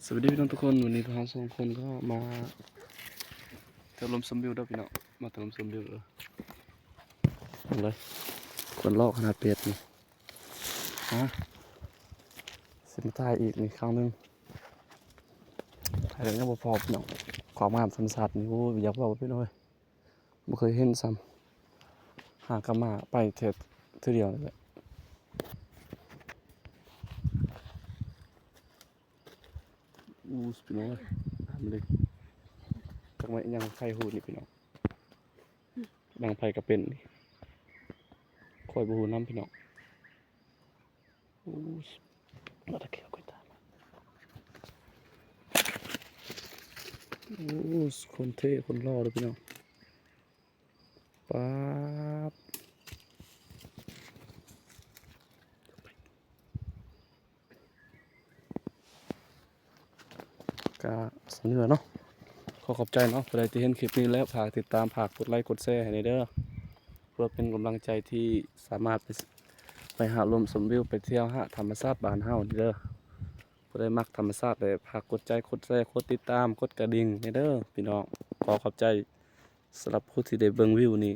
ສະບາຍດີພີ່ນ້ອງທຸກຄົນ, ວັນນີ້ພວກເຮົາສອງຄົນກໍມາເທີລົມຊົມວິວເດີພີ່ນ້ອງ, ມາເທີລົມຊົມວິວເດີ. ເບິ່ງເລີຍ ຄົນຫຼໍ່ຂະໜາດເປັດນີ້. ຮະ ຊິມາຖ່າຍອີກນີ້ຄັ້ງໜຶ່ງ, ຖ່າຍແລ້ວຍັງບໍ່ພໍພີ່ນ້ອງ. ຄວາມງາມທຳມະຊາດນີ້ ໂອ້ຍ ຢາກເວົ້າພີ່ນ້ອງເອີຍ. ບໍ່ເຄີຍເຫັນຊ້ຳ, ຫາກັບມາໄປແຕ່ເທື່ອດຽວນີ້ແຫຼະ. ອູ້ ພີ່ນ້ອງເອີຍ ນ້ຳເລິກ. ຈັກແມ່ນຫຍັງ ໃຜຮູ້ນີ້ພີ່ນ້ອງ, ດັງໄຟກໍເປັນນີ້, ຂ້ອຍບໍ່ຮູ້ນຳພີ່ນ້ອງ. ອູ້ ມາຕະເກຍກວຍຕາມາ. ໂອ້ ຄົນເທ່ຄົນຫຼໍ່ເດີພີ່ນ້ອງ. ປາດ ກະສ່ຳນີ້ແຫຼະເນາະ. ຂໍຂອບໃຈເນາະ, ຜູ້ໃດທີ່ເຫັນຄລິບນີ້ແລ້ວ ຝາກຕິດຕາມ ຝາກກົດໄລກົດແຊໃຫ້ແດ່ເດີ, ເພື່ອເປັນກຳລັງໃຈທີ່ສາມາດໄປ ໄປຫາລົມຊົມວິວ ໄປທ່ຽວຫາທຳມະຊາດບ້ານເຮົາເດີ. ຜູ້ໃດມັກທຳມະຊາດແລ້ວ ຝາກກົດໃຈ ກົດແຊ ກົດຕິດຕາມ ກົດກະດິ່ງແດ່ເດີພີ່ນ້ອງ. ຂໍຂອບໃຈສຳລັບຜູ້ທີ່ໄດ້ເບິ່ງວິວນີ້.